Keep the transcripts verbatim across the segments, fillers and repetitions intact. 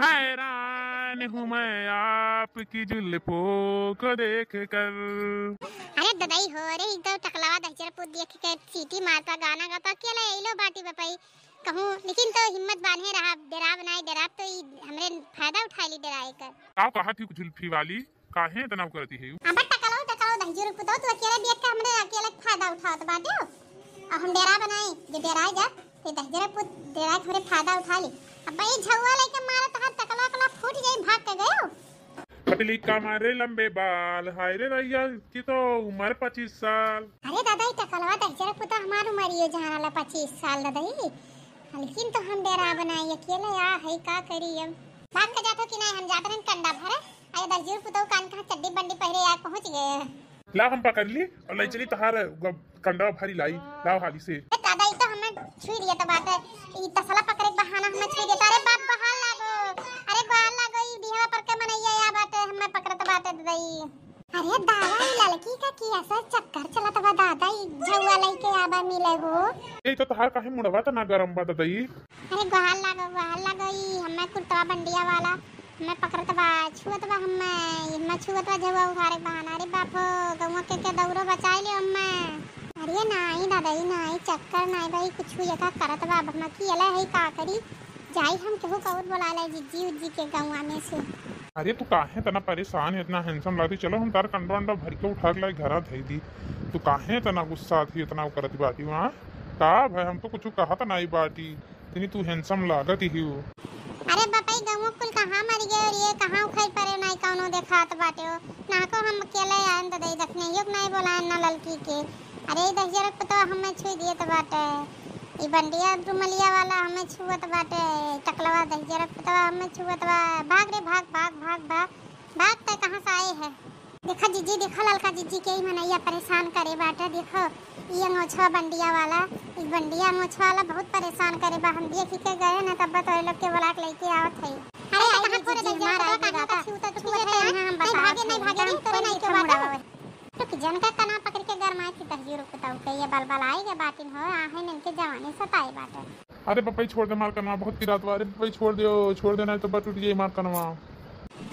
हैरान हूँ मैं आपकी जुल्फों को देख कर। अरे ददई हो रे, ई तो टकलवा दहिजर पूत देख के सीटी मारता, गाना गाता, अकेला अइलो बाटी बपई। कहूँ लेकिन तो हिम्मत बान्हे रहा, डेराब नाई, डेराब तो ई हमरे फायदा उठाइली डेराए कर। का कहत ही जुल्फी वाली, काहे इतना करती है? अब टकलवा, टकलवा दहिजर पूत, तू अकेले देख के हमरे अकेले फायदा उठावत बाटे। अब हम डेराब नाई, जे डेराए जा, ते दहिजर पूत डेराए के हमरे फायदा उठाली। अब ई झउआ लइके मारत हर टकलवा, टकलवा फूट जाई, भाग के गयो। पतली कमर लंबे बाल, हाय रे रैया, की तो उमर पच्चीस साल। अरे दादा, ई टकलवा दहिजर पूत हमार उमरियो जान रहला पच्चीस साल दादा ई। लेकिन तो हम डेराब नाई, अकेले आ है, का करी अब? भाग के जात हो कि नाई? हम जात रहन कंडा भरे, अरे दहिजर पूत कान कहाँ चड्डी बंडी पहिरे आ पहुँच गए। ला हम पकड़ ली और ले चली तहार ग-, कंडवा भरी लाई, लाओ हाली से। ए दादा, ई तो हमें छुई दिया तो बाटे, ई तसला पकड़े के बहाना हमें छुई देता। अरे बाप, बहार लागो, अरे बहार लागो, ई बिहवा पर के मनैया या बाटे, हमें पकड़त बाटे दादा ई। अरे दादा, ई लड़की का की असर चक्कर चलत बा दादा, ई झउआ लइके आबा मिले हो। ए तो तहार काहे मुड़वा त ना गरम बा दादा ई? अरे गोहार लागो, गोहार लागो, ई हमें कुर्तवा बंडिया वाला हमें पकड़त बा, छुअत बा हमें, ई हमें छुअत बा, झउआ उघारे के बहाना। अरे बाप हो, गौवा के, के दौरो बचाए लियो हमें। अरे नाई दादा, ई नाई, चक्कर नाई बा, ई कुछ ये का करत बा, अब हम अकेले है, का करी? जाई हम केहू का और बोला ले, जिज्जी उज्जी के गौवा में से। अरे तू काहे इतना परेशान है, इतना handsome लागती, चलो हम तार कंडो अंडो भर के उठा के लाई घरा धई दी। तू काहे इतना गुस्सा थी, इतना करत बाटी वहाँ? का भाई, हम तो कुछ कहत नाई बाटी। इतनी तू handsome लागत ही हो। अरे बपई, गौवा कुल कहाँ मर गए और ये कहाँ उखड़ पड़े, नाई कौनो देखात बाटे हो। ना को हम अकेले आयन तो दे दखने, यो नाई बोलायन ना ललकी के। अरे ई दहिजर के पुतवा हमें छुई दियत बाटे, ई बंडिया रुमलिया वाला हमें छुअत बाटे, टकलवा दहिजर के पुतवा हमें छुअत बा। भाग रे भाग, भाग, भाग, भाग, भाग, तै कहाँ से आए है? देखा जिज्जी, देखा ललका जिज्जी के ई मनैया परेशान करे बाटे। देखो ई अंगोछवा बंडिया वाला, ई बंडिया अंगोछवा वाला बहुत परेशान करे बा। हम देखी के गए ना, तब तो लोग के बुला के लेके आवत है। अरे कहाँ फोरे दहिजर के पुतवा, कहाँ का छुअत है, छुअत है, हम बता भागे, नहीं भागे, नहीं तोरे नहीं के बात। रुक, जनका कना पकड़ के गरमाए थी, दहिजर के पुतवा के ये बलबल आए के बाटिन हो, आहे इनके जवानी सताए बाटे। अरे बपई छोड़ दे मार कनवा, बहुत पिरात बा। अरे बपई छोड़ दियो, छोड़ दे, नहीं तो बट टूट जाई मार कनवा।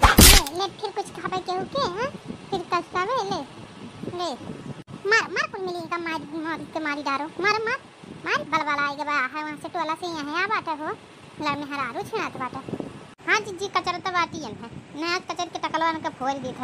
ले, ले, फिर कुछ खाबे केहू के, हाँ? फिर कस खाबे, ले, ले। मार, मार कुल मिली का मार, मार के मारी डारो। मार, मार, मार, बलबल आए के बा, है वहाँ से टोला से यहाँ आ बाटे हो। लड़ में हरारू छिड़ात बाटे। हाँ जिज्जी, कचर तो बाटी है, नया कचर के टकलवा इनके फोड़ दी था।